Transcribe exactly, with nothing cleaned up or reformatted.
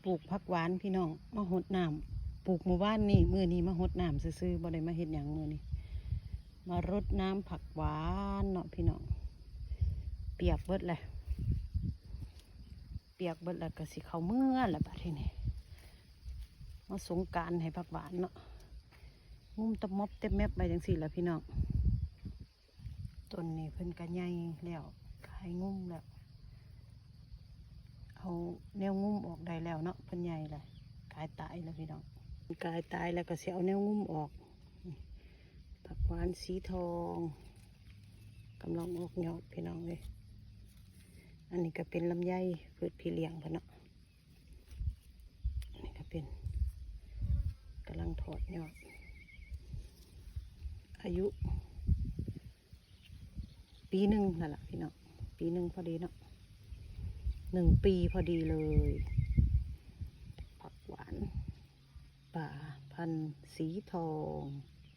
ปลูกผักหวานพี่น้อง มาหดน้ำ ปลูกมื้อวานนี้ มื้อนี้มาหดน้ำซื่อๆ บ่ได้มาเฮ็ดหยังมื้อนี้ มารดน้ำผักหวานเนาะพี่น้อง เปียกเบิดเลย เปียกเบิดแล้วก็สิเข้าเมือแล้วบัดทีนี้ มาสงกรานต์ให้ผักหวานเนาะ งุ้มตะมอบเต็มแมบไปจังซี่แหละพี่น้อง ต้นนี้เพิ่นก็ใหญ่แล้ว ขายงุ้มแล้ว เอาแนวงุ้มออกได้แล้วเนาะ เพิ่นใหญ่แล้ว กายตายแล้วพี่น้อง กายตายแล้วก็สิเอาแนวงุ้มออก ผักหวานสีทอง กำลังออกยอดพี่น้องเอ้ย อันนี้ก็เป็นลำไย พืชพี่เลี้ยงเพิ่นเนาะ อันนี้ก็เป็น กำลังถอดยอด อายุ ปีหนึ่งนั่นแหละพี่น้อง ปีหนึ่งพอดีเนาะ หนึ่งปีพอดีเลย ผักหวานป่าพันธุ์สีทอง